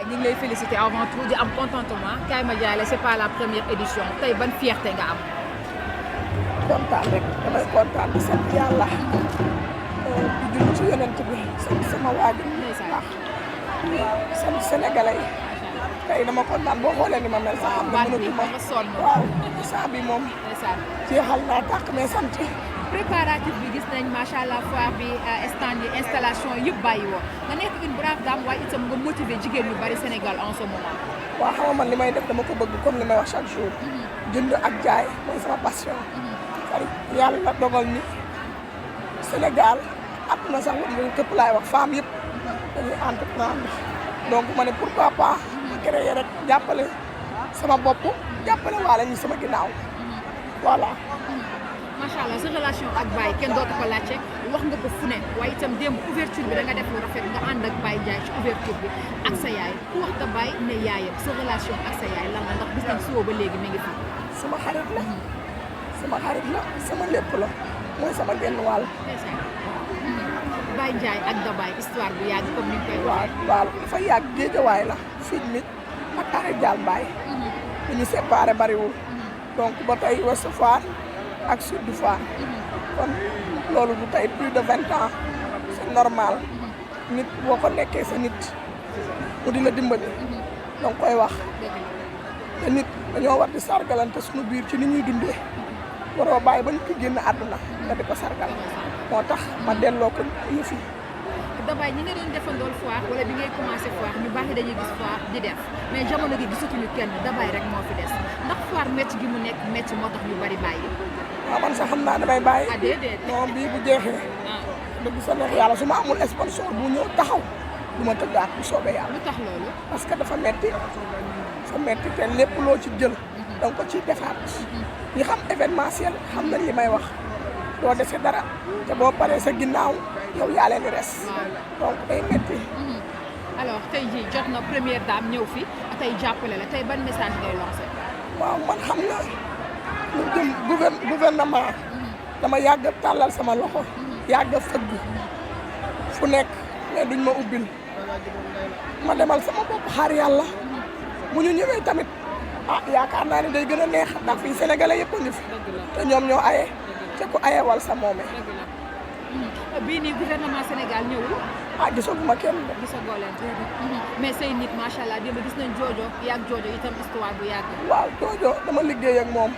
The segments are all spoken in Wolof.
ñu ngi lay féliciter avant tout di am contentement Kaay ma jaay la c'est pas la première édition tey ban fierté nga am. kontaan rek damay kontaan di sant yàlla di julli ci yonent bi sant sama waajur baax sant sénégalais yi tey dama kontaan boo xoolee ni ma mel sax xam nga mënatuma waaw saa bi moom jeexal naa tàkk mais sant préparatif bi gis nañ macha allah foire bi stand yi installation yëpp bàyyi woo nga nekk une brave dame waaye itam nga motiver jigéen ñu bari Sénégal en ce moment. waaw xam nga man li may def dama ko bëgg comme li may wax chaque jour jënd ak jaay mooy sama passion xarit yàlla dogal ni Sénégal at na sax lu këpp laay wax femme yëpp dañuy entreprendre donc ma ne pourquoi pas créer rek jàppale sama bopp jàppale waale ñi sama ginnaaw voilà. macha allah sa relation ak Baye kenn dootu ko laajte wax nga ko fu ne waaye itam démb ouverture bi da nga def lu rafet nga ànd ak Baye Ndiaye ci ouverture bi ak sa yaay ku wax ta Baye ne yaayam sa relation ak sa yaay lan la ndax gis nañ si woo ba léegi mi ngi fi. sama xarit la sama lépp la mooy sama genn wàll. Baye Ndiaye ak Da Baye histoire bu yàgg comme ni ñu koy waxee. waaw dafa yàgg géejawaay la fii mit ak Arrêt Dial Baye. bu ñu séparé bariwul. donc ba tey Ouest Foire ak Sud Foire. kon loolu du tey plus de 20 ans c'est normal. nit boo ko nekkee sa nit mu di la dimbali. donc koy wax te nit dañoo war di sargalante suñu biir ci ni ñuy dundee. waroo bàyyi ba ñu ko génn àdduna nga di ko sargal moo tax ma delloo ko yëf yi. Da Baye ñi nga doon defandool foire wala bi ngay commencé foire ñu baax dañuy gis foire di def mais jamono gi gisatuñu kenn Da Baye rek moo fi des ndax foire métti gi mu nekk métti moo tax ñu bari bàyyi. waaw man sax xam naa damay bàyyi. ah déedéet non bii bu jeexee. dëgg sa neex yàlla su ma amul sponsor bu ñëw taxaw du ma tëggaat bu soobee yàlla. lu tax loolu. parce que dafa metti te lépp loo ci jël. da nga ko ciy defaat. ñi xam événementiel xam nañ li may wax doo dese dara te boo paree sa ginnaaw yow yaa leen di res. donc day metti. alors tey jii jot na première dame ñëw fi tey jàppale la tey ban message ngay lancé. waaw man xam nga lu jëm gouvernement dama yàgg tàllal sama loxo. yàgg fëgg fu nekk mais duñ ma ubbil ma demal sama bopp xaar yàlla bu ñu ñëwee tamit. yaakaar naa ne day gën a neex ndax fii sénégalais yëpp a ngi fi te ñoom ñoo aye te ku ayewal sa moome. bii nii gouvernement Sénégal ñëwul. gisaguma kenn de. gisagoo leen mais say nit macha allah démb gis nañ Jojo yaag Jojo itam histoire bu yàgg. waaw Jojo dama liggéey ak moom.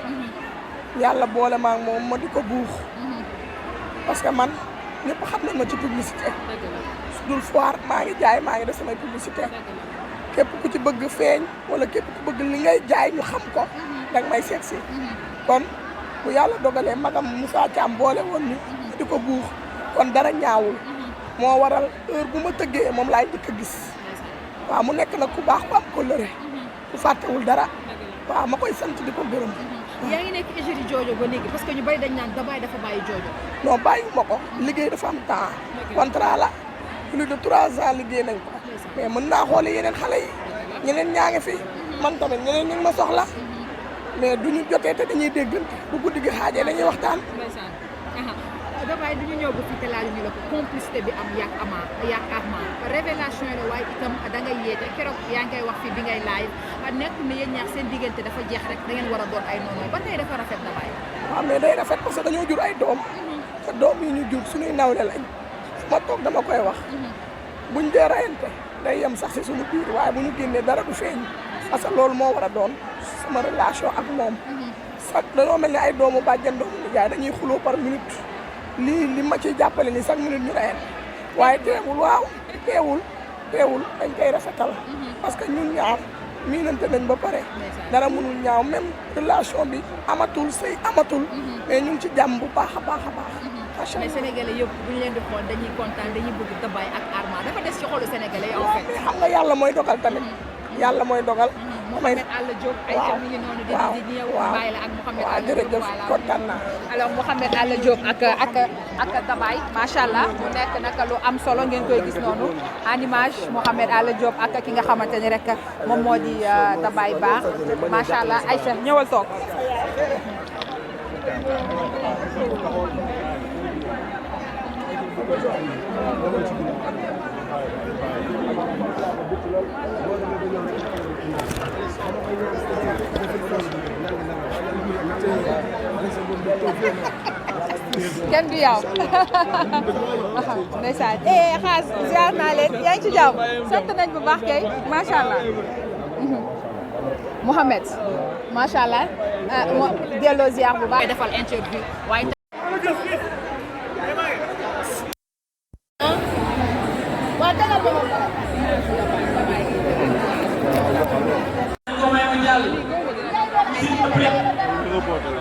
yàlla boole ma ak moom ma di ko buux. parce que man ñëpp xam nañ ma ci publicité. su dul foire maa ngi jaay maa ngi def samay publicité. képp ku ci bëgg feeñ wala képp ku bëgg li ngay jaay ñu xam ko danga may seet si kon bu yàlla dogalee magam Moussa Thiam boole woon ñu di ko buux kon dara ñaawul moo waral heure bu ma tëggee moom laay njëkk a gis waaw mu nekk nag ku baax ku am kóllëre ku fàttewul dara waaw ma koy sant di ko gërëm. yaa ngi nekk égérie Jojo ba léegi parce que ñu bari dañ naan Da Baye dafa bàyyi Jojo. non bàyyiwuma ko liggéey dafa am temps contrat la plus de 3 ans liggéey nañ ko. mais mën naa xoole yeneen xale yi ñeneen ñaa ngi fi man tamit ñeneen ñu ngi ma soxla mais duñu jotee te dañuy déggante bu guddi gi xaajee dañuy waxtaan. Da Baye duñu ñëw ba fii te laaju ñu la ko complicité bi am yaag Arma révélation yi la waaye itam da ngay yeete keroog yaa ngi koy wax fii bi ngay live nekk na yéen ñaar seen diggante dafa jeex rek da ngeen war a doon ay noonu ba tey dafa rafet Da Baye. waaw mais day rafet parce que dañoo jur ay doom te doom yi ñu jur suñuy nawle lañ fu ma toog dama koy wax buñ dee rayante day yem sax si suñu biir waaye bu ñu génnee dara du feeñ parce que loolu moo war a doon sama relation ak moom sax dañoo mel ni ay doomu bàjjan doomu nijaay dañuy xuloo par minute li ma ciy jàppale ni chaque minute ñu rayante waaye teewul waaw teewul dañ koy rafetal parce que ñun ñaar miinante nañ ba pare dara mënul ñaaw même relation bi amatul sëy amatul mais ñu ngi ci jàmm bu baax a baax a baax. macha allah mais sénégalais yëpp bu ñu leen di xool dañuy kontaan dañuy bëgg Da Baye ak Arma dafa des ci xolu sénégalais yi en fait. mais xam nga yàlla mooy dogal tamit. yàlla mooy dogal. Mouhamed Alla Diop ay tam mi ngi noonu di ñëw bàyyi la ak Mouhamed Alla Diop jërëjëf kontaan naa. alors Mouhamed Alla Diop ak Da Baye macha allah mu nekk nag lu am solo ngeen koy gis noonu en image Mouhamed Alla Diop ak ki nga xamante ni rek moom moo di Da Baye baax macha allah Aïcha ñëwal toog. kenn du yow ndeysaan xaas ziar naa leen yaa ngi ci jàmm sant nañ bu baax kay macha allah Mouhamed macha allah delloo ziar bu baax defal interview waaye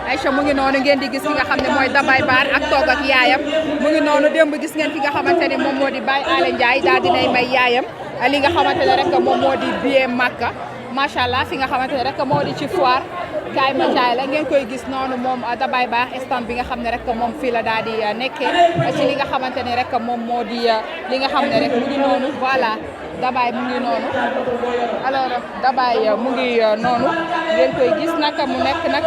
Aïcha mu ngi noonu ngeen di gis ki nga xam ne mooy Dabay Baar ak toog ak yaayam mu ngi noonu démb gis ngeen ki nga xamante ne moom moo di Baye Alé Ndiaye daal dinay may yaayam li nga xamante ne rek moom moo di billet Makka macha allah fi nga xamante ne rek moo di ci foire kaay ma jaay la ngeen koy gis noonu moom Dabay Baar stand bi nga xam ne rek moom fii la daal di nekkee ci li nga xamante ne rek moom moo di li nga xam ne rek mu ngi noonu voilà Dabay mu ngi noonu alors Dabay mu ngi noonu ngeen koy gis nag mu nekk nag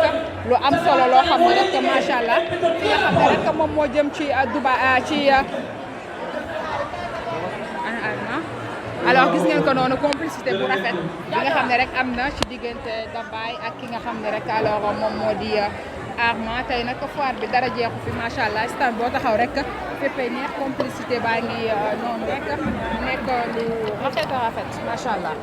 lu am solo loo xam ne rek macha allah fi nga xam ne rek moom moo jëm ci Dubaï ci alors gis ngeen ko noonu complicité bu rafet bi nga xam ne rek am na ci diggante Dabay ak ki nga xam ne rek alors moom moo di Arma tey nag foire bi dara jeexu fi macha allah stand boo taxaw rek féppay neex complicité baa ngi noonu rek nekk lu rafet a rafet macha allah.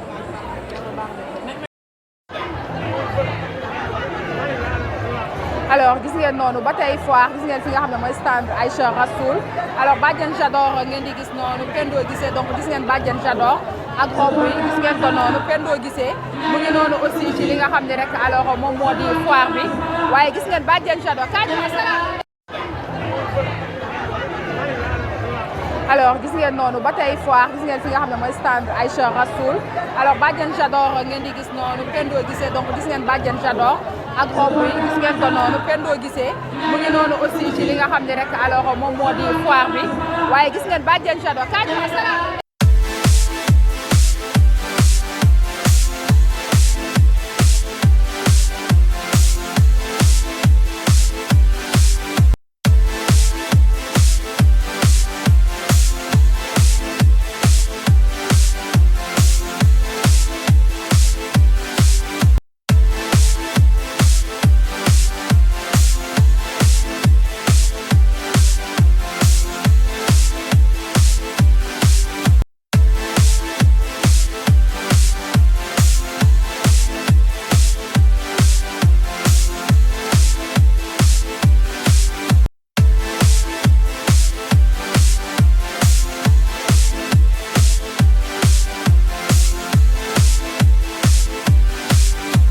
alors gis ngeen noonu ba tey foire gis ngeen fi nga xam ne mooy stand Aïcha Rasoul alors Badiane Jador ngeen di gis noonu Pendo gisee donc gis ngeen Badiane Jador ak robe bi gis ngeen ko noonu Pendo gisee mu ngi noonu aussi ci li nga xam ne rek alors moom moo di foire bi waaye gis ngeen Badiane Jador alors gis ngeen noonu ba tey foire gis ngeen fi nga xam ne mooy stand Aïcha Rasoul alors Badiane Jador ngeen di gis noonu Pendo gisee donc gis ngeen Badiane Jador ak robe bi gis ngeen ko noonu Pendo gisee mu ngi noonu aussi ci li nga xam ne rek alors moom moo di foire bi waaye gis ngeen Badiane Jador